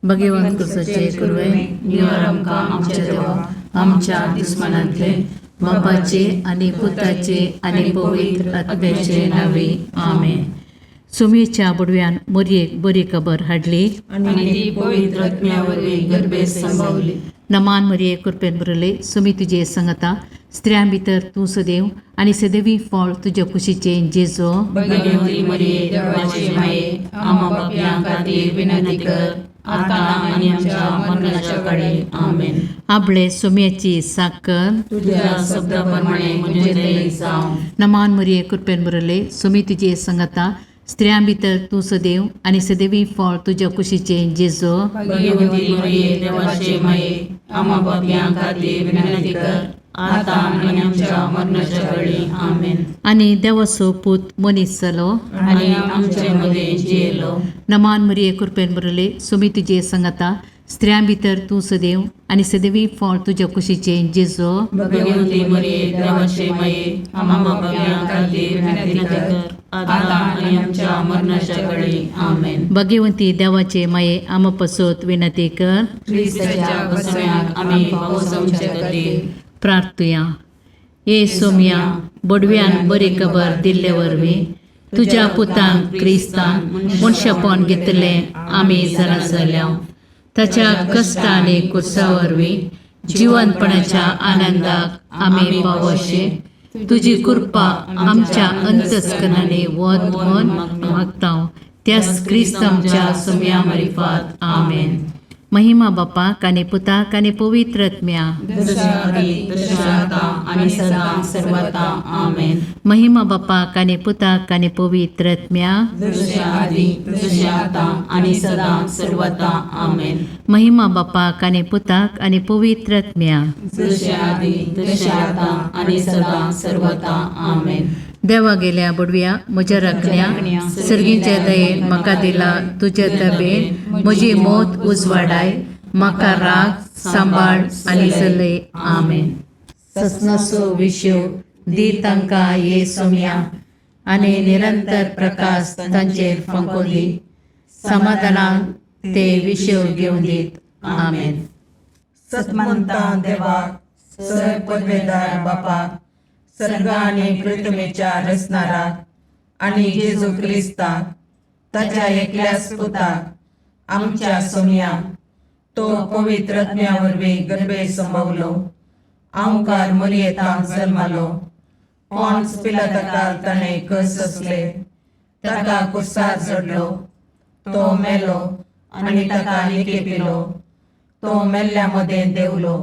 भगवंत कुसाचे कुरवे निवार आमकां आमच्या देवा आमच्या दुस्मानांतले बापाचे आनी पुताचे आनी पवित्र आत्म्याचे नावे आमेन. सुमेच्या बुडव्यान मोरयेक बरी खबर हाडली आनी ती पवित्र आत्म्या वरवीं गर्भे संभावली. नमान मरिये, कृपेन भरले, सुमी तुजे संगता, स्त्रियां भितर तूं सदैव आनी सदैवी फळ तुज्या कुशीचें जेजो. भगवती मरिये, देवाचे माये, आम्हा पापयां खातीर विनंती कर, आतां आनी आमच्या मरणाच्या काळी. आमेन. आबळे सोम्याची साकर. तुझ्या शब्दा प्रमाणे म्हजें थंय जावं. नमान मरिये, कृपेन भरले, सुमी तुजे संगता, स्त्रियां भितर तूं सदैव आनी सदैवी फळ तुज्या कुशीचें जेजो. भगवती मरिये, देवाचे माये, आम्हा पापयां खातीर विनंती कर, आतां आनी आमच्या मरणाच्या काळी. आमेन. आनी देवाचो पूत मनीस जालो आनी आमचे मदें जियेलो. नमान मरिये, कृपेन भरले, सुमी तुजे संगता, स्त्रियां भितर तूं सदैव आनी सदैवी फळ तुज्या कुशीचें जेजो. भगवती मरिये, देवाचे माये, आम्हा पापयां खातीर विनंती कर, आतां आनी आमच्या मरणाच्या काळी. आमेन. भगवंती देवाचे माये, आमा पसत विनंती कर. क्रिस्ताच्या बसव्याक आमी पावसांचे खातीर. प्रार्थुया. ये सोम्या, बडव्यान बरी खबर दिल्ले वरवीं तुज्या पुतान क्रिस्तान मनशापण घेतलें आमी जाणा जाल्या. ताच्या कश्ट आनी कुर्सा वरवीं जिवनपणाच्या आनंदाक आमी पावोशे तुजी कृपा आमच्या अंतस्कनांनी वत म्हूण मागता, त्याच क्रिस्त आमच्या सोम्या मारिफात. आमेन. महिमा बापाक आनी पुताक आनी पवित्र आत्म्या. जशें आदी तशें आतां आनी सदां सर्वता. आमेन. महिमा बापाक आनी पुताक आनी पवित्र आत्म्या. जशें आदी तशें आतां आनी सदां सर्वता. आमेन. महिमा बापाक आनी पुताक आनी पवित्र आत्म्या. जशें आदी तशें आतां आनी सदां सर्वता. आमेन. देवा गेल्या बडव्या, म्हज्या राखण्या, सर्गीच्या दयेन म्हाका दिला तुज्या दबेन म्हजी मौत उजवाडाय, म्हाका राग सांबाळ आनी चलय. आमेन. ससनाचो विशय दी तांकां ये सोम्या आनी निरंतर प्रकाश तांचेर फांको दी, समाधानान ते विशय घेवन दीत. आमेन. सतमंता देवाक, सर पदवेदार बापाक, सर्ग आनी पृथ्वीच्या रचणाराक आनी जेजू क्रिस्ताक, ताच्या एकल्याच पुताक, आमच्या सोमयाक, तो पवित्र आत्म्या वरवीं गर्भे संभवलो, आंवकार मरियेतांत जल्मालो, पॉन्स पिलाताकाल ताणें कस आसले, ताका कुर्सार चडलो, तो मेलो आनी ताका निकेपिलो, तो मेल्ल्या मदें देंवलो,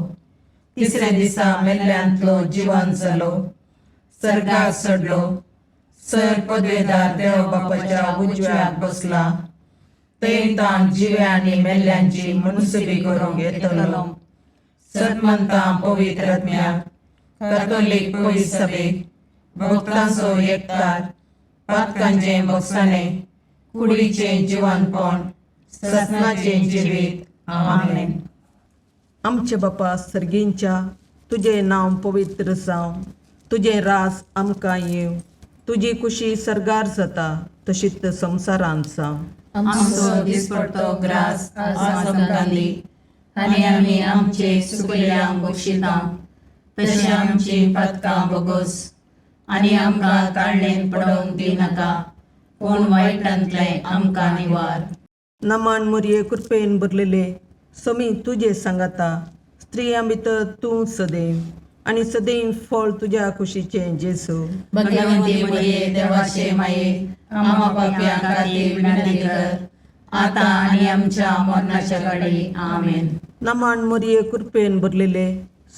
तिसऱ्या दिसा मेल्ल्यांतलो जिवन जालो, सर्गाक चडलो, सर पदवेदार देव बापाच्या उजव्याक बसला, थंय ताण जिव्या आनी मेल्ल्यांची मुनसुबी करूंक येतलो. सतमंता पवित्र आत्म्याक, कॅथोलीक पवित्र सभेक, भक्तांचो एकतार, पातकांचें भोगसाणें, कुडीचें जिवनपण, ससनाचें जिवीत. आमेन. आमचे बापा सर्गींच्या, तुजें नांव पवित्र जावं, तुजें राज आमकां येवं, तुजी कुशी सर्गार जाता तशीच संवसारांत जावं. आमचो दिसपडतो ग्रास आज आमकां दी आनी आमी आमचे सुकल्यांक बक्षिता तशें आमची पातकां बोगोस आनी आमकां ताळणेन पडोवंक दिनाका, पूण वायटांतलें आमकां निवार. नमान मोरये, कृपेन भरलेले, समी तुजे सांगाता, स्त्रियां भितर तूं सदैव आनी सदैव फळ तुज्या कुशीचें जेजू. भगवंती मरिये, देवाचे माये, आम्हा पापयां खातीर विनंती कर, आतां आनी आमच्या मरणाच्या घडी. आमेन. नमान मोरये, कृपेन भरलेले,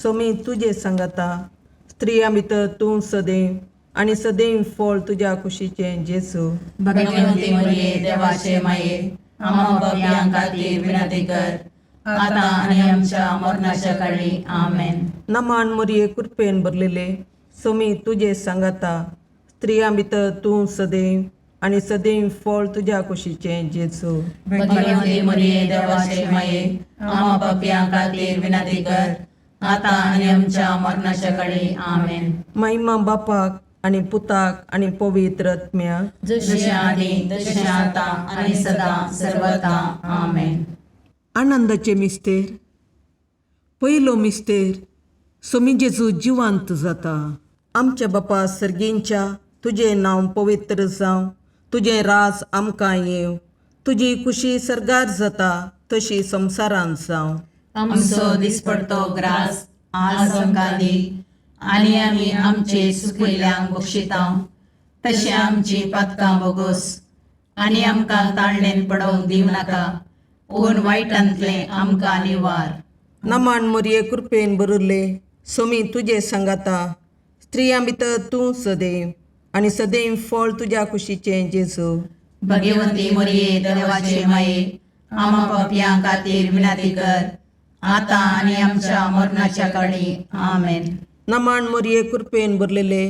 समी तुजे सांगाता, स्त्रियां भितर तूं सदैव आनी सदैव फळ तुज्या कुशीचें जेजू. भगवंती मरिये, देवाचे माये, आम्हा पापयां खातीर विनंती कर, आतां आनी आमच्या मरणाच्या घडी. आमेन. नमान मोरये, कृपेन भरलेले, समी तुजे सांगाता, स्त्रियां भितर तूं सदैव आनी सदैव फळ तुज्या कुशीचें जेजू. भगवंती मरिये, देवाचे माये, आम्हा पापयां खातीर विनंती कर, आतां आनी आमच्या मरणाच्या घडी. आमेन. महिमा बापाक आनी पुताक आनी पवित्र आत्म्याक. जशें आदी तशें आतां आनी सदां सर्वता. आमेन. आनंदाचे मिस्तेर. पयलो मिस्तेर, सोमी जेजू जिवांत जाता. आमच्या बापा सर्गींच्या, तुजें नांव पवित्र जावं, तुजें राज आमकां येवं, तुजी खुशी सर्गार जाता तशी संवसारांत जावं. आमचो दिसपडतो ग्रास आज आमकां दी आनी आमी आमचे सुकयल्यांक बक्षिता तशें आमची पातकां बोगोस आनी आमकां ताळणेन पडोवंक दिवं नाका पूण वायटांतलें आमकां निवार. नमान मोरये, कृपेन बरुल्ले, सोमी तुजे सांगाता, स्त्रियां भितर तूं सदैव आनी सदैव फळ तुज्या कुशीचें जेजू. भगवंती मोरये, देवाचे माये, आमा पापयां खातीर विनंती कर आतां आनी आमच्या मरणाच्या काळी. आमेन. नमान मोरये, कृपेन भरलेले,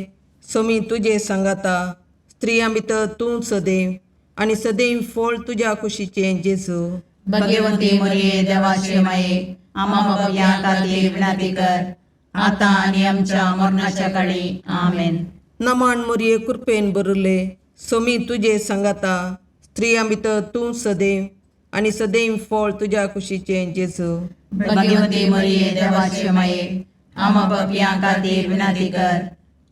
सोमी तुजे सांगाता, स्त्रियां भितर तूं सदैव आनी सदैव फळ तुज्या कुशीचें जेजू. भगवंती मोरये, देवाचे माये, आमा पापयां खातीर विनंती कर आतां आनी आमच्या मरणाच्या काळी. आमेन. नमान मोरये, कृपेन भरले, सोमी तुजे सांगाता, स्त्रियां भितर तूं सदैव आनी सदैव फळ तुज्या कुशीचें जेजू. भगवंती मोरये, देवाचे माये, आमा पापयां खातीर विनंती कर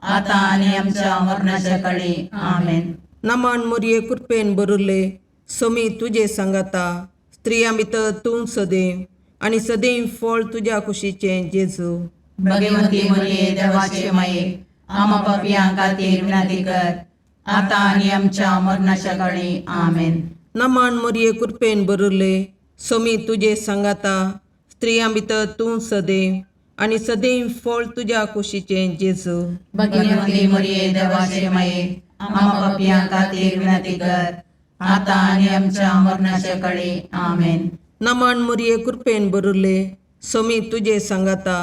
आतां आनी आमच्या मरणाच्या काळी. आमेन. नमान मोरये, कृपेन भरले, सोमी तुजे सांगाता, स्त्रियां भितर तूं सदैव आनी सदैव फळ तुज्या कुशीचें जेजू. भगवंती मोरये, देवाचे माये, आमा पापयां खातीर विनंती कर आतां आनी आमच्या मरणाच्या काळी. आमेन. नमान मोरये, कृपेन भरले, सोमी तुजे सांगाता, स्त्रियां भितर तूं सदैव आनी सदैव फळ तुज्या कुशीचें जेजू. भगवंती मोरये, देवाचे माये, आमा पापयां खातीर विनंती कर आतां आनी आमच्या मरणाच्या काळी. आमेन. नमान मोरये, कृपेन भरले, सोमी तुजे सांगाता,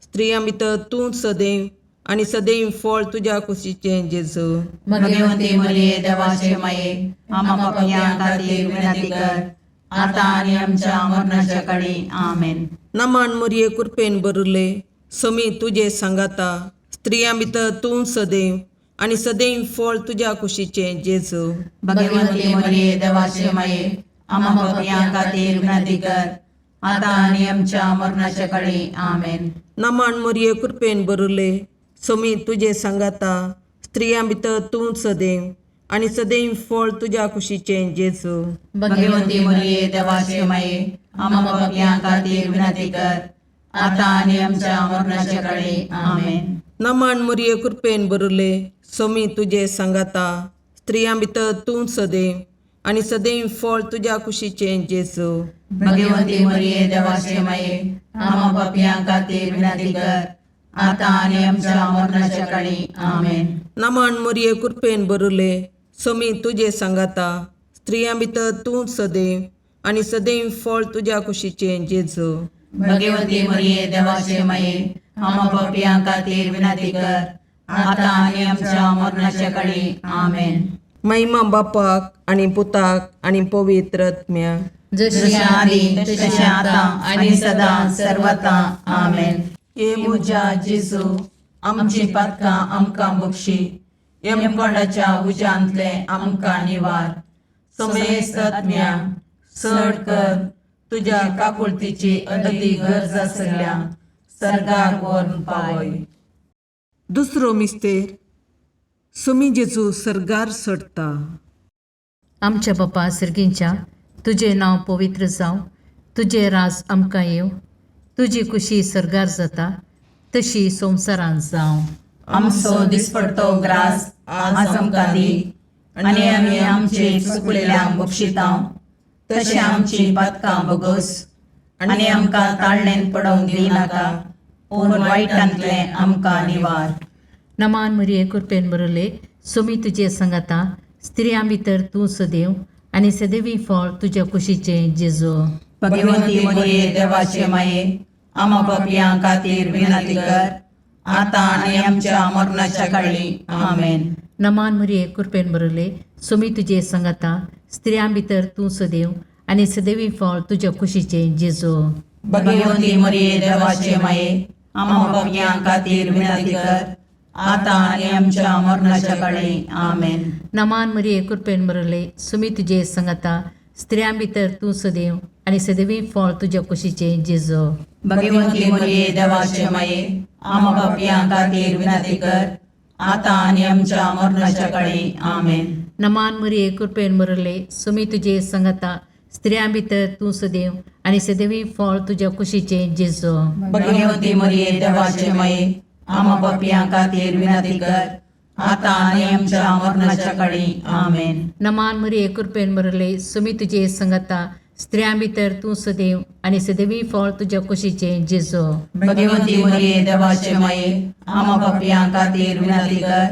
स्त्रियां भितर तूं सदैव आनी सदैव फळ तुज्या कुशीचें जेजू. भगवंती मोरये, देवाचे माये, आमा पापयां खातीर विनंती कर आतां आनी आमच्या मरणाच्या काळी. आमेन. नमान मोरये, कृपेन भरले, सोमी तुजे सांगाता, स्त्रियां भितर तूं सदैव आनी सदैव फळ तुज्या कुशीचें जेजू. भगवंती मोरये, देवाचे माये, आमा पापयां खातीर विनंती कर आतां आनी आमच्या मरणाच्या काळी. आमेन. नमान मोरये, कृपेन भरले, सोमी तुजे सांगाता, स्त्रियां भितर तूं सदैव आनी सदैव फळ तुज्या कुशीचें जेजू. भगवंती मोरये, देवाचे माये, आमा पापयां खातीर विनंती कर आतां आनी आमच्या मरणाच्या काळी. आमेन. नमान मोरये, कृपेन भरले, सोमी तुजे सांगाता, स्त्रियां भितर तूं सदैव आनी सदैव फळ तुज्या कुशीचें जेजू. भगवंती मोरये, देवाचे माये, आमा पापयां खातीर विनंती कर आतां आनी आमच्या मरणाच्या काळी. आमेन. नमान मोरये, कृपेन भरले, सोमी तुजे सांगाता, स्त्रियां भितर तूं सदैव आनी सदैव फळ तुज्या कुशीचें जेजू. भगवंती मोरये, देवाचे माये, आमा पापयां खातीर विनंती कर आतां आनी आमच्या मरणाच्या काळी. आमेन. महिमा बापाक आनी पुताक आनी पवित्र आत्म्याक. जशी जशें आदी तशें आतां आनी सदां सर्वता. आमेन. हे म्हज्या जेजू, आमची पातकां आमकां बक्षी, यमकोंडाच्या उज्यांतलें आमकां निवार, समेस्त आत्म्या चड कर तुज्या काकुळतीची अदती गरज आसल्या सर्गाक व्हरून पावय. दुसरो मिस्तेर, सोमी जेजू सर्गार चडता. आमच्या बापा सर्गींच्या, तुजें नांव पवित्र जावं, तुजें राज आमकां येवं, तुजी खुशी सर्गार जाता तशी संवसारांत जावं. आमचो दिसपडतो ग्रास आज आमकां दी आनी आमी आमचे चुकलेल्यांक बक्षिता तशें आमची पातकां बोगस आनी आमकां ताळणेन पडोवंक दिनाका पूण वायटांतलें आमकां निवार. नमान मरिये, कृपेन बरले, सोमी तुजे संगाता, स्त्रियां भितर तूं सदैव आनी सदैवी फळ तुज्या कुशीचें जेजू. भगवंती मरिये, देवाचे माये, आमा पापयां खातीर विनंती कर आतां आनी आमच्या मरणाच्या काळी. आमेन. नमान मरिये, कृपेन बरले, सोमी तुजे संगाता, स्त्रियां भितर तूं सदैव आनी सदैवी फळ तुज्या कुशीचें जेजू. भगवंती मरिये, देवाचे माये, आमा पापयां खातीर विनंती कर आतां आनी आमच्या मरणाच्या काळी. आमेन. नमान मरिये, कृपेन बरले, सुमी तुजे संगाता, स्त्रियां भितर तूं सदैव आनी सदैवी फळ तुज्या कुशीचें जेजो. भगवंती मरिये देवाचे माये, आमा पापयां खातीर विनंती कर, आतां आनी आमच्या मरणाच्या काळी. आमेन. नमान मरिये, कृपेन भरले, सुमी तुजे संगता, स्त्रियां भितर तूं सदैव आनी सदैवी फळ तुज्या कुशीचें जेजो. भगवंती मरिये देवाचे माये, आमा पापयां खातीर विनंती कर, आतां आनी आमच्या मरणाच्या काळी. आमेन. नमान मरिये, कृपेन भरले, सुमी तुजे संगता, स्त्रियां भितर तूं सदैव आनी सदैवी फळ तुज्या कुशीचें जेजो. भगवंती मरिये देवाचे माये, आमा पापयां खातीर विनंती कर,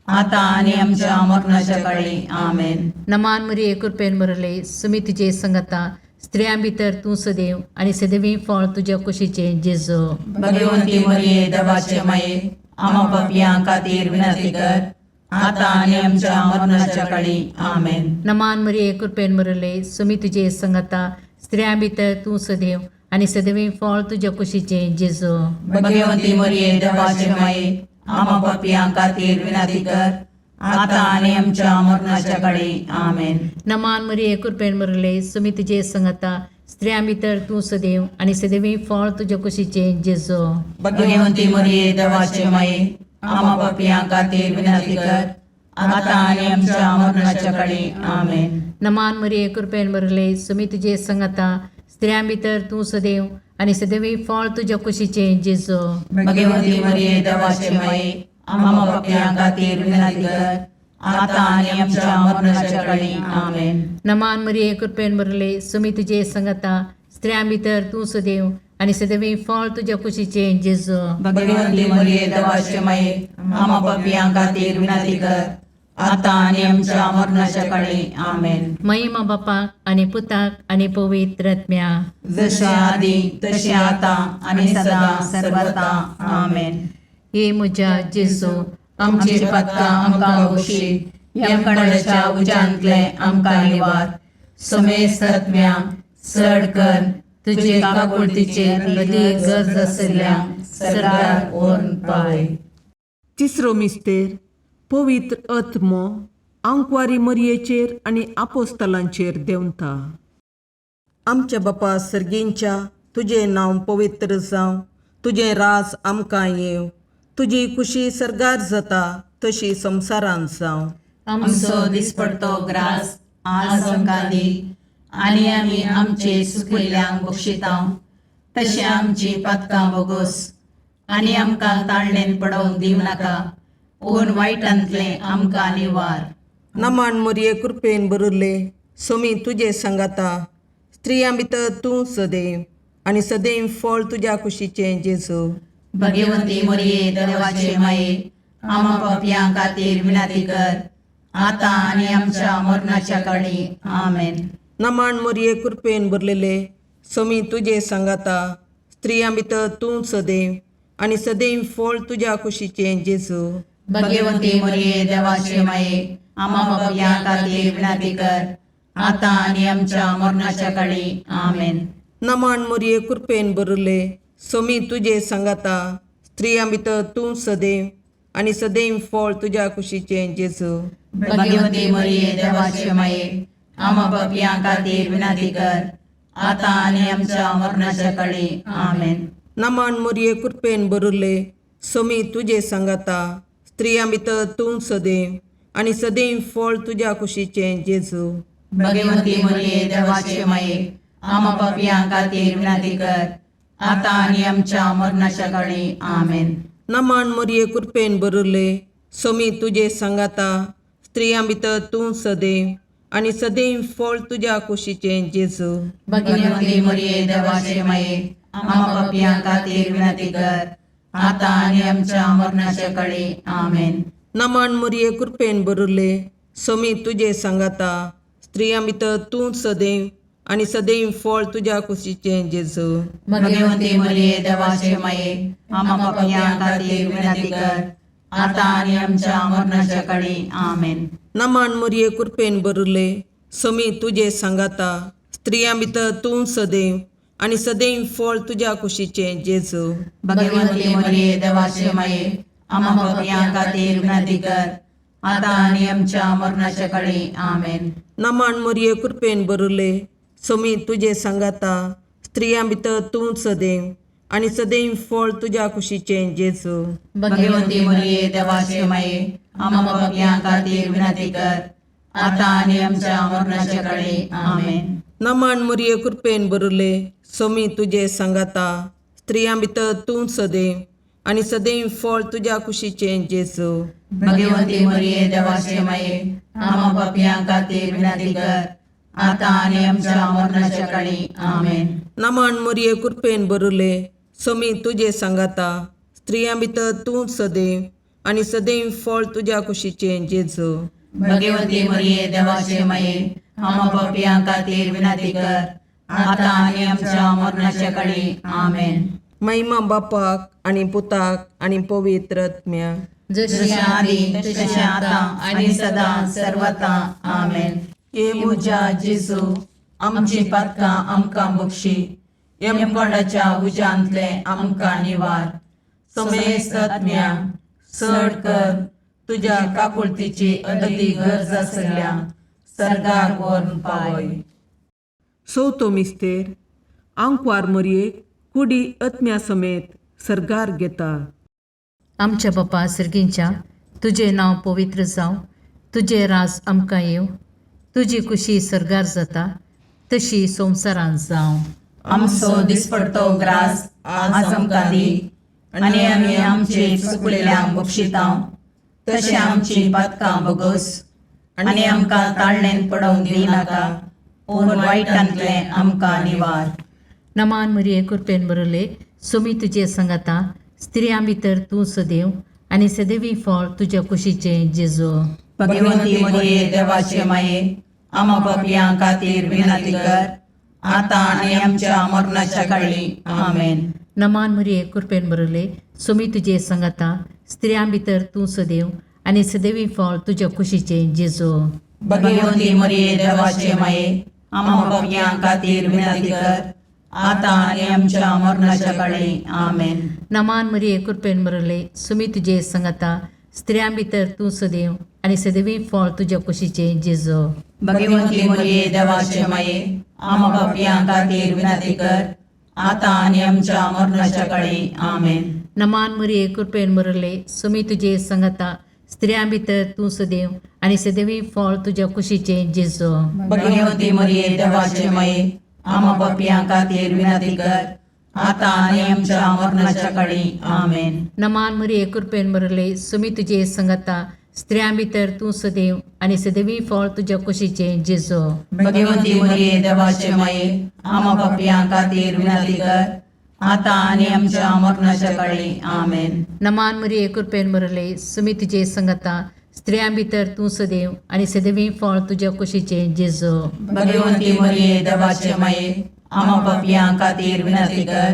आतां आनी आमच्या मरणाच्या काळी. आमेन. नमान मरिये, कृपेन भरले, सुमी तुजे संगता, स्त्रियां भितर तूं सदैव आनी सदैवी फळ तुज्या कुशीचें जेजो. भगवंती मरिये देवाचे माये, आमा पापयां खातीर विनंती कर, आतां आनी आमच्या मरणाच्या काळी. आमेन. नमान मरिये, कृपेन भरले, सुमी तुजे संगता, स्त्रियां भितर तूं सदैव आनी सदैवी फळ तुज्या कुशीचें जेजो. भगवंती मरिये देवाचे माये, आमा पापयां खातीर विनंती कर, आतां आनी आमच्या मरणाच्या काळी. आमेन. नमान मरिये, कृपेन भरले, सुमी तुजे संगता, स्त्रियां भितर तूं सदैव आनी सदैवी फळ तुज्या कुशीचें जेजो. भगवंती मरिये देवाचे माये, आमा पापयां खातीर विनंती कर, आतां आनी आमच्या मरणाच्या काळी. आमेन. नमान मरिये, कृपेन भरले, सुमी तुजे संगता, स्त्रियां भितर तूं सदैव आनी सदैवी फळ तुज्या कुशीचें जेजो. भगवंती मरिये देवाचे माये, आमा पापयां खातीर विनंती कर, आतां आनी आमच्या मरणाच्या काळी. आमेन. नमान मरिये, कृपेन भरले, सुमी तुजे संगता, स्त्रियां भितर तूं सदैव आनी सदैवी फळ तुज्या कुशीचें जेजो. भगवंती मरिये देवाचे माये, आमा पापयां खातीर विनंती कर, आतां आनी आमच्या मरणाच्या काळी. आमेन. महिमा बापाक आनी पुताक आनी पवित्र आत्म्या. जशे आदी तशें आतां आनी सदां सर्वता. आमेन. हे म्हज्या जेजू, आमची पातकां आमकां बक्षी, यमकणाच्या उज्यांतले आमकां निवार, समेस्त आत्म्या चड कर तुजे काकुळतीचेर अदीक गरज आशिल्ल्या सरकार व्हरून पावय. तिसरो मिस्तेर पवित्र आत्मो आंकवारी मरयेचेर आनी आपोस्तलांचेर देंवता. आमच्या बापा सर्गींच्या, तुजें नांव पवित्र जावं, तुजें राज आमकां येवं, तुजी खुशी सर्गार जाता तशी संवसारांत जावं. आमचो दिसपडतो ग्रास आज आमकां दी, आनी आमी आमचे सुकिल्ल्यांक बक्षितांव तशें आमची पातकां बोगोस, आनी आमकां ताळणेन पडोवंक दिवं नाका, पूण वायटांतलें आमकां निवार. नमान मरये, कृपेन भरिल्ले, सोमी तुजे सांगाता, स्त्रियां भितर तूं सदैव आनी सदैव फळ तुज्या कुशीचें जेजू. भगवंती मरिये देवाचे माये, आमा पापयां खातीर विनंती कर, आतां आनी आमच्या मरणाच्या काळी. आमेन. नमान मरये, कृपेन भरलेले, सोमी तुजे सांगाता, स्त्रियां भितर तूं सदैव आनी सदैव फळ तुज्या कुशीचें जेजू. भगवंती मरिये देवाचे माये, आमा पापयां खातीर विनंती कर, आतां आनी आमच्या मरणाच्या काळी. आमेन. नमान मरये, कृपेन भरिल्ले, सोमी तुजे सांगाता, स्त्रियां भितर तूं सदैव आनी सदैव फळ तुज्या कुशीचें जेजू. भगवंती मरिये देवाचे माये, आमा पापयां खातीर विनंती कर, आतां आनी आमच्या मरणाच्या काळी. आमेन. नमान मरये, कृपेन भरिल्ले, सोमी तुजे सांगाता, स्त्रियां भितर तूं सदैव आनी सदैव फळ तुज्या कुशीचें जेजू. भगवंती मरिये देवाचे माये, आमा पापयां खातीर विनंती कर, आतां आनी आमच्या मरणाच्या काळी. आमेन. नमान मरये, कृपेन भरिल्ले, सोमी तुजे सांगाता, स्त्रियां भितर तूं सदैव आनी सदैव फळ तुज्या कुशीचें जेजू. भगवंती मरिये देवाचे माये, आमा पापयां खातीर विनंती कर, आतां आनी आमच्या मरणाच्या काळी. आमेन. नमान मरये, कृपेन भरिल्ले, सोमी तुजे सांगाता, स्त्रियां भितर तूं सदैव आनी सदैव फळ तुज्या कुशीचें जेजू. भगवंती मरिये देवाचे माये, आमा पापयां खातीर विनंती कर, आतां आनी आमच्या मरणाच्या काळी. आमेन. नमान मरये, कृपेन भरिल्ले, सोमी तुजे सांगाता, स्त्रियां भितर तूं सदैव आनी सदैव फळ तुज्या कुशीचें जेजू. भगवंती मरिये देवाचे माये, आमा पापयां खातीर विनंती कर, आतां आनी आमच्या मरणाच्या काळी. आमेन. नमन मोरये, कृपेन बरुले, सोमी तुजे सांगाता, स्त्रियां भितर तूं सदैव आनी सदैव फळ तुज्या कुशीचें जेजू. भगवती मरिये, देवाचे माये, आम्हा पापयां खातीर विनंती कर, आतां आनी आमच्या मरणाच्या काळी. आमेन. नमन मोरये, कृपेन बरुले, सोमी तुजे सांगाता, स्त्रियां भितर तूं सदैव आनी सदैव फळ तुज्या कुशीचें जेजू. भगवती मरिये, देवाचे माये, आम्हा पापयां खातीर विनंती कर, आतां आनी आमच्या मरणाच्या काळी. आमेन. नमन मोरये, कृपेन बरुले, सोमी तुजे सांगाता, स्त्रियां भितर तूं सदैव आनी सदैव फळ तुज्या कुशीचें जेजू. भगवती मरिये, देवाचे माये, आम्हा पापयां खातीर विनंती कर, आतां आनी आमच्या मरणाच्या काळी. आमेन. महिमा बापाक आनी पुताक आनी पवित्र आत्म्याक. जशी आदी तशें आतां आनी सदां सर्वता. आमेन. हे म्हज्या जेजू, आमची पातकां आमकां बक्षी, यमकोंडाच्या उज्यांतले आमकां निवार, समेस्त आत्म्यांक चड कर तुज्या काकुळतीची अदी गरज आसल्या सर्गाक व्हरून पावय. चवथो मिस्तेर, आंकवार मरयेक कुडी आत्म्या समेत सर्गार घेता. आमच्या बापा सर्गींच्या, तुजें नांव पवित्र जावं, तुजें राज आमकां येवं, तुजी खुशी सर्गार जाता तशी संवसारांत जावं. आमचो दिसपडतो ग्रास आज आमकां दी, आनी आमी आमचे चुकलेल्यांक बक्षितां, तशें आमची पातकां बगस, आनी आमकां ताळणेन पडोवंक दिवनाका, पूण वायटांतलें आमकां निवार. नमान मरिये, कृपेन बरले, सोमी तुजे संगाता, स्त्रियां भितर तूं सदैव आनी सदैवी फळ तुज्या कुशीचें जेजू. भगवंती मरिये, देवाचे माये, आमा पापयां खातीर विनंती कर, आतां आनी आमच्या मरणाच्या काळी. आमेन. नमान मरिये, कृपेन बरले, सोमी तुजे संगाता, स्त्रियां भितर तूं सदैव आनी सदैवी फळ तुज्या कुशीचें जेजू. भगवंती मरिये, देवाचे माये, आमा पापयां खातीर विनंती कर, आतां आनी आमच्या मरणाच्या काळी. आमेन. नमान मरिये, कृपेन बरले, सुमी तुजे संगाता, स्त्रियां भितर तूं सदैव आनी सदैवी फळ तुज्या कुशीचें जेजू. भगवंती मरिये, देवाचे माये, आमा पापयां खातीर विनंती कर, आतां आनी आमच्या मरणाच्या काळी. आमेन. नमान मरिये, कृपेन बरले, सुमी तुजे संगाता, स्त्रियां भितर तूं सदैव आनी सदैवी फळ तुज्या कुशीचें जेजू. भगवंती मरिये, देवाचे माये, आमा पापयां खातीर विनंती कर, आतां आनी आमच्या मरणाच्या काळी. आमेन. नमान मरिये, कृपेन बरले, सुमी तुजे संगाता, स्त्रियां भितर तूं सदैव आनी सदैवी फळ तुज्या कुशीचें जेजू. भगवंती मरिये, देवाचे माये, आमा पापयां खातीर विनंती कर, आतां आनी आमच्या मरणाच्या काळी. आमेन. नमान मरिये, कृपेन बरले, सुमी तुजे संगाता, स्त्रियां भितर तूं सदैव आनी सदैवी फळ तुज्या कुशीचें जेजू. भगवंती मरिये, देवाचे माये, आमा पापयां खातीर विनंती कर,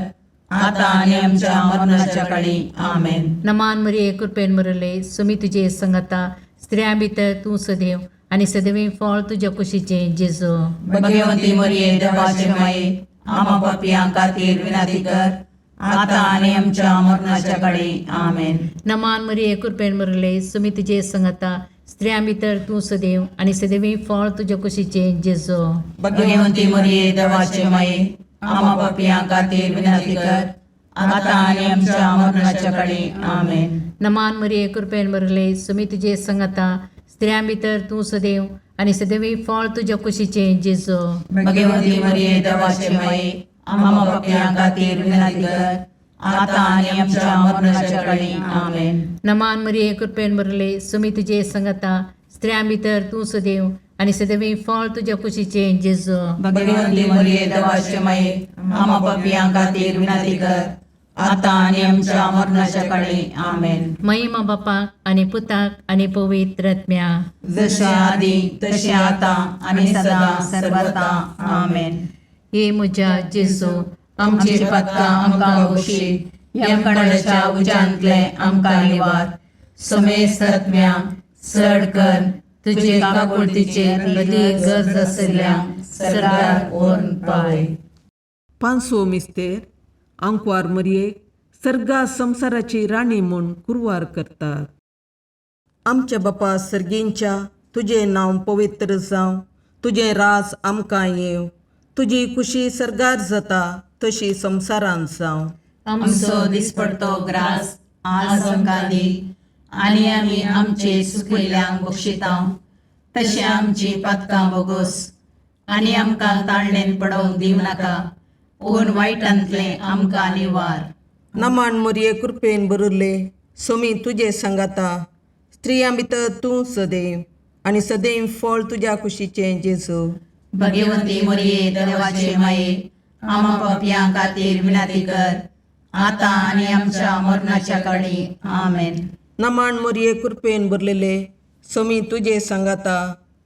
आतां आनी आमच्या मरणाच्या काळी. आमेन. नमान मरिये, कृपेन बरले, सुमी तुजे संगाता, स्त्रियां भितर तूं सदैव आनी सदैवी फळ तुज्या कुशीचें जेजू. भगवंती मरिये, देवाचे माये, आमा पापयां खातीर विनंती कर, आतां आनी आमच्या मरणाच्या काळी. आमेन. नमान मरिये, कृपेन बरले, सुमी तुजे संगाता, स्त्रियां भितर तूं सदैव आनी सदैवी फळ तुज्या कुशीचें जेजू. भगवंती मरिये, देवाचे माये, आमा पापयां खातीर विनंती कर, आतां आनी आमच्या मरणाच्या काळी. आमेन. नमान मरिये, कृपेन बरले, सुमी तुजे संगाता, स्त्रियां भितर तूं सदैव आनी सदैवी फळ तुज्या कुशीचें जेजू. भगवंती मरिये, देवाचे माये, आमा पापयां खातीर विनंती कर, आतां आनी आमच्या मरणाच्या काळी. आमेन. नमान मरिये, कृपेन बरले, सुमी तुजे संगाता, स्त्रियां भितर तूं सदैव आनी सदैवी फळ तुज्या कुशीचें जेजू. भगवंती मरिये, देवाचे माये, आमा पापयां खातीर विनंती कर, आतां आनी आमच्या मरणाच्या काळी. आमेन. महिमा बापाक आनी पुताक आनी पवित्र आत्म्याक. जशें आदी तशें आतां आनी सदां सर्वता. आमेन. हे म्हज्या जेजू, आमची पातकां आमकां बक्षी, यमकणाच्या उज्यांतले आमकां निवार, समेस्त आत्म्या चड कर तुजे काकुळतीचे अदी गरज आशिल्ल्या सरकार व्हरून पावय. पांचवो मिस्तेर, आंकवार मरयेक सर्गा संवसाराची राणी म्हूण कुरवार करतात. आमच्या बापा सर्गींच्या तुजें नांव पवित्र जावं, तुजें राज आमकां येवं, तुजी खुशी सर्गार जाता तशी संवसारांत जावं. आमचो दिसपडतो ग्रास आज आमकां दी आनी आमी आमचे सुकिल्ल्यांक बक्षिता तशें आमची पातकां बोगोस आनी आमकां ताळणेन पडोवंक दिवं नाका पूण वायटांतलें आमकां निवार. नमान मोरये कृपेन बरुल्ले सोमी तुजे सांगाता, स्त्रियां भितर तूं सदैव आनी सदैव फळ तुज्या कुशीचें जेजू. भगवंती मोरये देवाचे माये आमा पापयां खातीर विनंती कर आतां आनी आमच्या मरणाच्या काळी. आमेन. नमान मोरये कृपेन भरलेले सोमी तुजे सांगाता,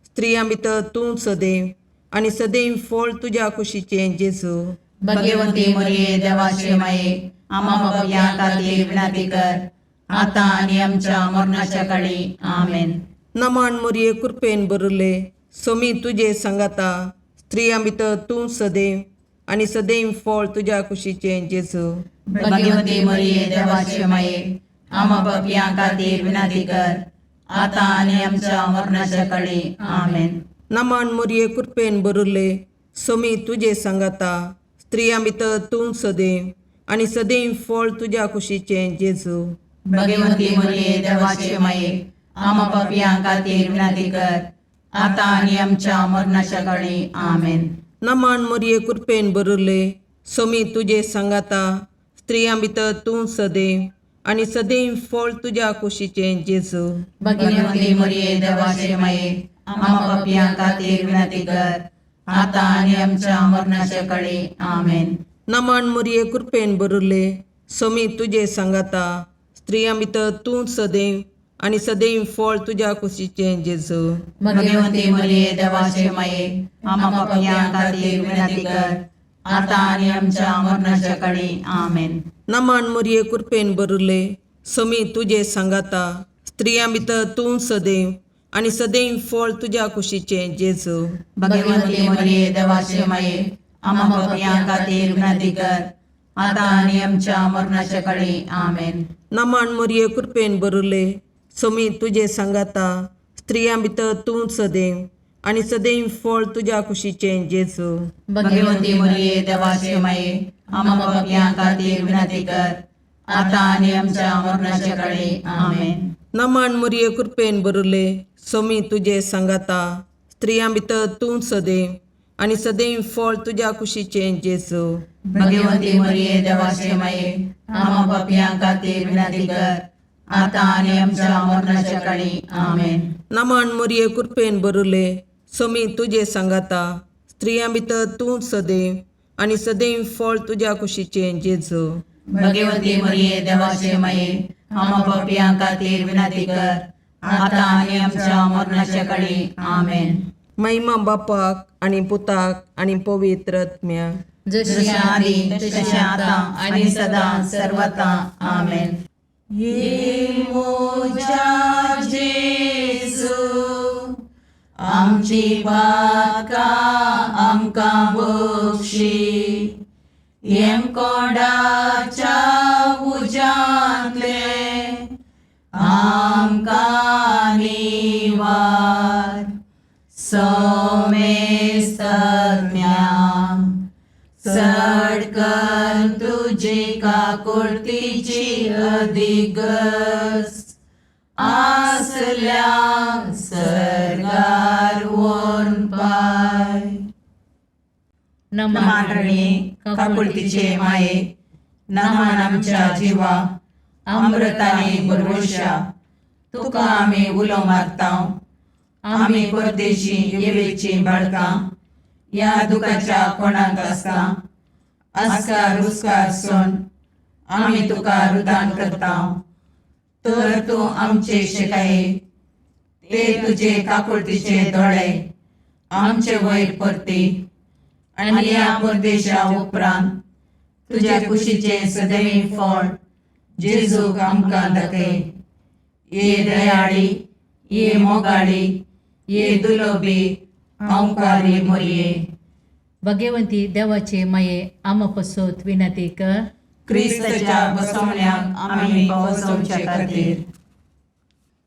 स्त्रियां भितर तूं सदैव आनी सदैव फळ तुज्या कुशीचें जेजू. भगवंती मोरये देवाचे माये आमा पापयां खातीर विनंती कर आतां आनी आमच्या मरणाच्या काळी. आमेन. नमान मोरये कृपेन भरले सोमी तुजे सांगाता, स्त्रियां भितर तूं सदैव आनी सदैव फळ तुज्या कुशीचें जेजू. भगवंती मोरये देवाचे माये आमा पापयां खातीर विनंती कर आतां आनी आमच्या मरणाच्या काळी. आमेन. नमान मोरये कृपेन भरले सोमी तुजे सांगाता, स्त्रियां भितर तूं सदैव आनी सदैव फळ तुज्या कुशीचें जेजू. भगवंती मोरये देवाचे माये आमा पापयां खातीर विनंती कर आतां आनी आमच्या मरणाच्या काळी. आमेन. नमान मोरये कृपेन भरले सोमी तुजे सांगाता, स्त्रियां भितर तूं सदैव आनी सदैव फळ तुज्या कुशीचें जेजू. भगवंती मोरये देवाचे माये आमा पापयां खातीर विनंती कर आतां आनी आमच्या मरणाच्या काळी. आमेन. नमान मोरये कृपेन भरले सोमी तुजे सांगाता, स्त्रियां भितर तूं सदैव आनी सदैव फळ तुज्या कुशीचें जेजू. भगवंती मोरये देवाचे माये आमा पापयां खातीर विनंती कर आतां आनी आमच्या मरणाच्या काळी. आमेन. नमान मोरये कृपेन भरले सोमी तुजे सांगाता, स्त्रियां भितर तूं सदैव आनी सदैव फळ तुज्या कुशीचें जेजू. भगवंती मोरये देवाचे माये आमा पापयां खातीर विनंती कर आतां आनी आमच्या मरणाच्या काळी. आमेन. नमान मोरये कृपेन भरले सोमी तुजे सांगाता, स्त्रियां भितर तूं सदैव आनी सदैव फळ तुज्या कुशीचें जेजू. भगवंती मोरये देवाचे माये आमा पापयां खातीर विनंती कर आतां आनी आमच्या मरणाच्या काळी. आमेन. नमान मोरये कृपेन भरले सोमी तुजे सांगाता, स्त्रियां भितर तूं सदैव आनी सदैव फळ तुज्या कुशीचें जेजू. भगवंती मोरये देवाचे माये आमा पापयां खातीर विनंती कर आतां आनी आमच्या मरणाच्या काळी. आमेन. नमान मोरये कृपेन भरले सोमी तुजे सांगाता, स्त्रियां भितर तूं सदैव आनी सदैव फळ तुज्या कुशीचें जेजू. भगवंती मोरये देवाचे माये आमा पापयां खातीर विनंती कर आतां आनी आमच्या मरणाच्या काळी. आमेन. महिमा बापाक आनी पुताक आनी पवित्र आत्म्याक, जशी आदी तशें आतां आनी सदां सर्वता. आमेन. ये मोजा जेजू आमची पातकां आमकां बक्षी, येमकोंडाच्या उज्यांतले आमकां निवार, सोमेस्तम्या चड कर तुजी काकुळतीची अधिगस आसल्या सर्गार वोन पाय. नमान रणी काकुळतीचे माये नमान आमच्या जिवा अमृताने भरवशा तुका आमी उलो मारता. आमी परदेशी येवेची बाळकां ह्या दुखाच्या कोणाक आसता आस्कार रुस्कार सोन आमी तुका रुदान करता. तर तूं आमचे शिकाये ते तुजे काकुळतीचे दोळे आमचे वयर परती आनी ह्या परदेशा उपरांत तुज्या कुशीचें सदैव फळ जेजूक आमकां दाखय. ये दयाळी, ये मोगाळी, ये दुलोबी अंकारी मोरये. भगवंती देवाचे माये आमा पसत विनंती कर. क्रिस्ताच्या बसवण्याक आमी पावसोवचे खातीर.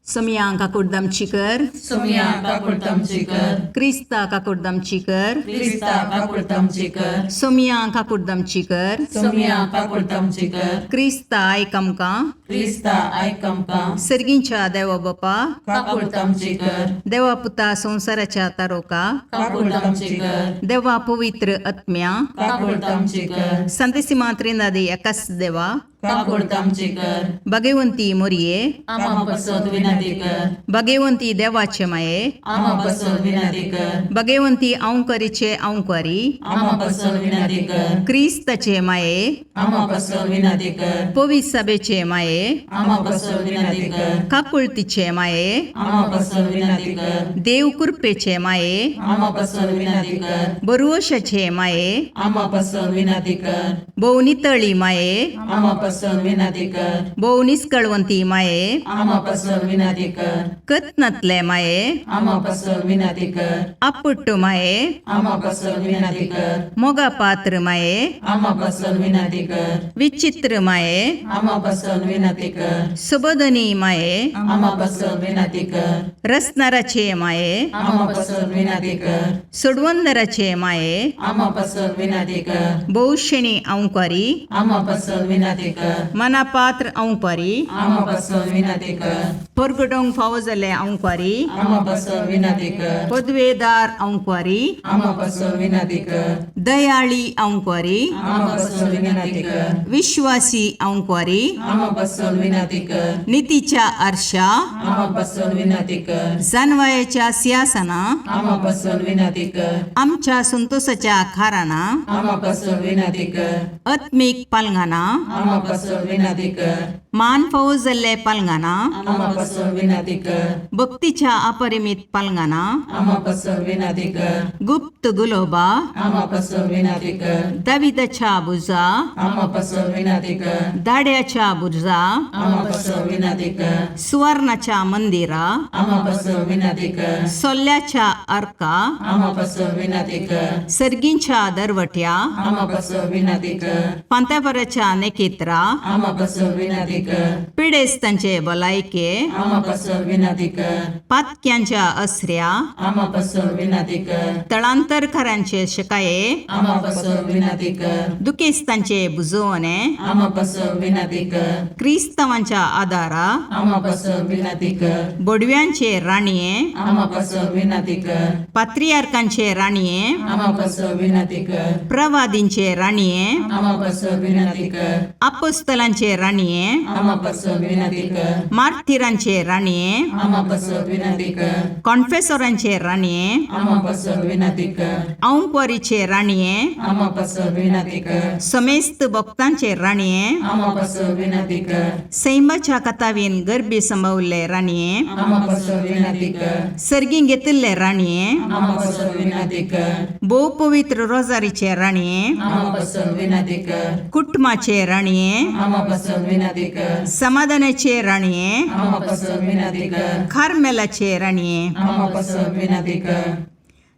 सोमया काकुडदामची कर. सोमया काकुळतामची कर. क्रिस्ता काकुडदामची कर. क्रिस्ता काकुळतामची कर. सोमया काकुडदामची कर. सोमया काकुळतामची कर. क्रिस्ता आयक आमकां. क्रिस्ता आयक आमकां. सर्गींच्या देवा बापा, काकुळतामची कर. देवा पुता संवसाराच्या तारोका, काकुळतामची कर. देवा पवित्र आत्म्या, काकुळतामची कर. संतेसिमा त्रिनादी एकाच देवा, काकुळतामची कर. भगवंती मोरये, आमा पसत विनंती कर. भगवंती देवाचे माये, आमा पसत विनंती कर. भगवंती अंकरीचे अंकारी, आमा पसत विनंती कर. क्रिस्ताचे माये, आमा पसत विनंती कर. पवित्र सभेचे माये, आमा पसत विनंती कर. काकुळतीचे माये, आमा पसत विनंती कर. देव कृपेचे माये, आमा पसत विनंती कर. बरवशाचे माये, आमा पसत विनंती कर. भोव नितळी माये, आमा पसत विनंती कर. भोव निस्कळवंती माये, आमा पसत विनंती कर. कत्नातले माये, आमा पसत विनंती कर. आपुट्ट माये, आमा पसत विनंती कर. मोगा पात्र माये, आमा पसत विनंती कर. विचित्र माये, आमा पसत विनंती कर. सुबोधनी माये, आमा पसत विनंती कर. रसनाराचे माये, आमा पसत विनंती कर. सोडवंदराचे माये, आमा पसत विनंती कर. भोवशेणी अंकारी, आमा पसत विनंती कर. मनापात्र अंकारी, आमा पसत विनंती कर. परगटोंक फावो जाल्ले अंकारी, आमा पसत विनंती कर. पदवेदार अंकारी, आमा पसत विनंती कर. दयाळी अंकारी, आमा पसत विनंती कर. विश्वासी अंकारी, आमा पसत विनंती कर. नितीच्या आरशा, आमा पसत विनंती कर. जानवायाच्या सिंहासना, आमा पसत विनंती कर. आमच्या संतोषाच्या खाराना, आमा पसत विनंती कर. आत्मीक पालंगाना, आमा पसत विनंती कर. मान फावो जाल्ले पालंगाना, आमा पसत विनंती कर. भक्तीच्या अपरिमित पालंगाना, आमा पसत विनंती कर. गुप्त गुलोबा, आमा पसत विनंती कर. दाविदाच्या बुजा, आमा पसत विनंती कर. दाड्याच्या बुर्जा, आमा पसत विनंती कर. सुवर्णाच्या मंदिरा, आमा पसत विनंती कर. सोल्ल्याच्या अर्का, आमा पसत विनंती कर. सर्गींच्या दरवट्या, आमा पसत विनंती कर. पांत्यापराच्या नेकेत्रा, आमा पसत विनंती कर. पिडेस्तांचे भलायके, आमा पसत विनंती कर. पातक्यांच्या असऱ्या, आमा पसत विनंती कर. तळांतरकारांचे शकाये, आमा पसत विनंती कर. दुखेस्तांचे बुजवणे, आमा पसत विनंती कर. क्रिस्तांवांच्या आदारा, आमा पसत विनंती कर. बोडव्यांचे राणये, आमा पसत विनंती कर. पात्रियार्कांचे राणये, आमा पसत विनंती कर. प्रवादींचे राणये, आमा पसत विनंती कर. अपोस्तलांचे राणये, आमा पसत विनंती कर. मार्थिरांचे राणये, आमा पसत विनंती कर. कॉन्फेसोरांचे राणये, आमा पसत विनंती कर. औंकवारीचे राणये, आमा पसत विनंती कर. समेस्त भक्तांचे राणये, आमा पसत विनंती कर. सैमाच्या कथावीन गर्भी संभवल्ले राणये, आमा पसत विनंती कर. सर्गी घेतिल्ले राणये, आमा पसत विनंती कर. भोव पवित्र रोजारीचे राणये, आमा पसत विनंती कर. कुटुंबाचे राणये, आमा पसत विनंती कर. समाधानाचे राणये, आमा पसत विनंती कर. खारमेलाचे राणये, आमा पसत विनंती कर.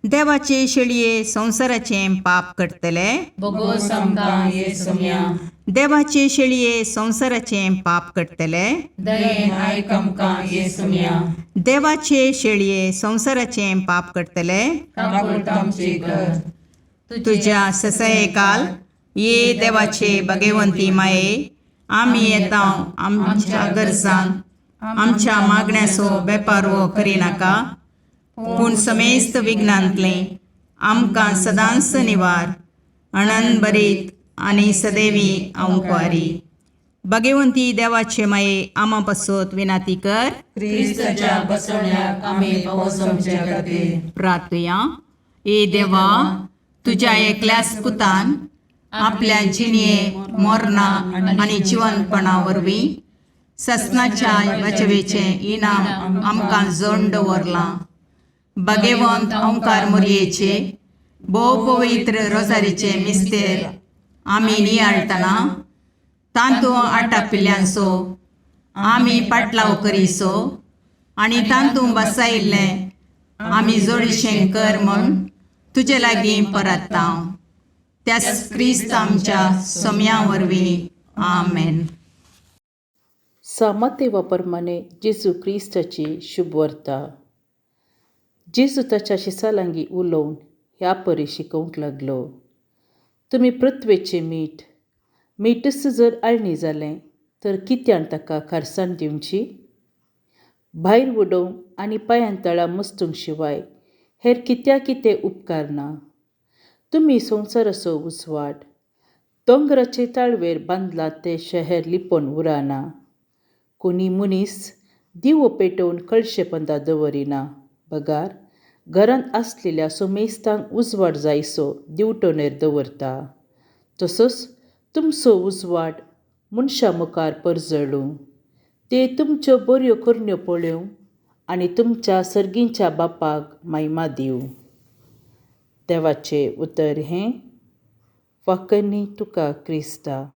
देवाचे शेळये संवसाराचें पाप करतले, बोगोस आमकां ये सोम्या. देवाचे शेळये संवसाराचें पाप करतले, दयेन आयक आमकां ये सोम्या. देवाचे शेळये संवसाराचें पाप करतले, काकुळतामची कर. तुझ्या ससयकाल ये देवाचे भगवंती माये, आमी येता आमच्या गरजांक आमच्या मागण्याचो बेपारवो करिनाका, पूण समेस्त विघ्नांतलें आमकां सदांच निवार अणन बरीत आनी सदैवी अंकवारी. भगवंती देवाचे माये, आमा पासत विनाती कर. क्रिस्ताच्या बसवण्याक आमी पावस आमच्या खातीर. प्रार्थुया. ए देवा, तुज्या एकल्याच पुतान आपल्या जिणये मरणा आनी जिवनपणा वरवीं ससनाच्या बचवेचें इनाम आमकां जोड दवरलां. भगवंत ओंकार मोरयेचे भोव पवित्र रोजारीचे मिस्तेर आमी नियाळटना तांतू आटापिल्ल्यांचो आमी पाटलाव करीसो आनी तांतू बसायिल्लें आमी जोडीशें कर म्हूण तुजे लागीं परत्ता, त्याच क्रिस्त आमच्या सोम्या वरवीं. आमेन. सामतेवा प्रमाणे जेजू क्रिस्ताची शुभवार्ता. जेजू ताच्या शिसालांगी उलोवन ह्या परी शिकोवंक लागलो, तुमी पृथ्वेचें मीठ. मीठच जर आळणी जालें तर कित्यान ताका खारसाण दिवची? भायर उडोवंक आनी पांयां तळा मस्तूंक शिवाय हेर कित्या कितें उपकारना. तुमी संवसाराचो उजवाड. दोंगराचे ताळवेर बांदलां तें शहर लिपोवन उरना. कोणी मनीस दिवो पेटोवन कळशे पंदा दवरिना, बगार घरांत आसलेल्या सोमेस्तांक उजवाड जायसो दिवटणेर दवरता. तसोच तुमचो उजवाड मनशां मुखार परजळूं, ते तुमच्यो बऱ्यो करण्यो पळोवं आनी तुमच्या सर्गीच्या बापाक महिमा दिवं. देवाचें उतर हें. वाकनी तुका क्रिस्ता.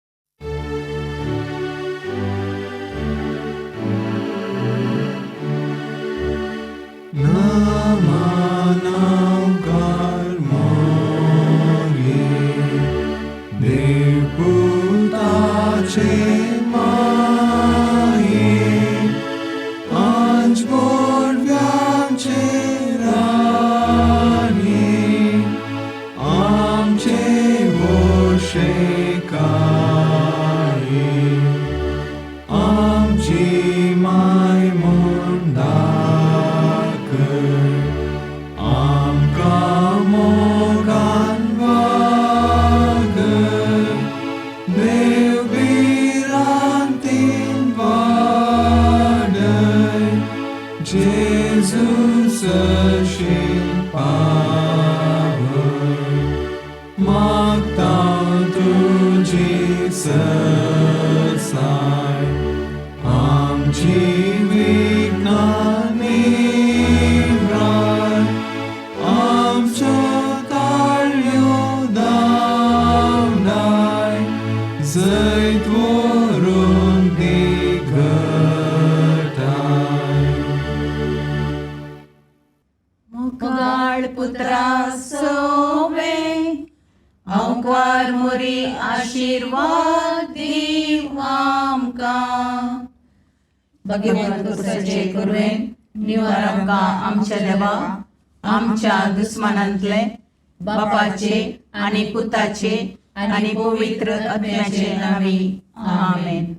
आमच्या देवा आमच्या दुस्मानांतले बापाचे आनी पुताचे आनी पवित्र आत्म्याचे नांवी आमेन.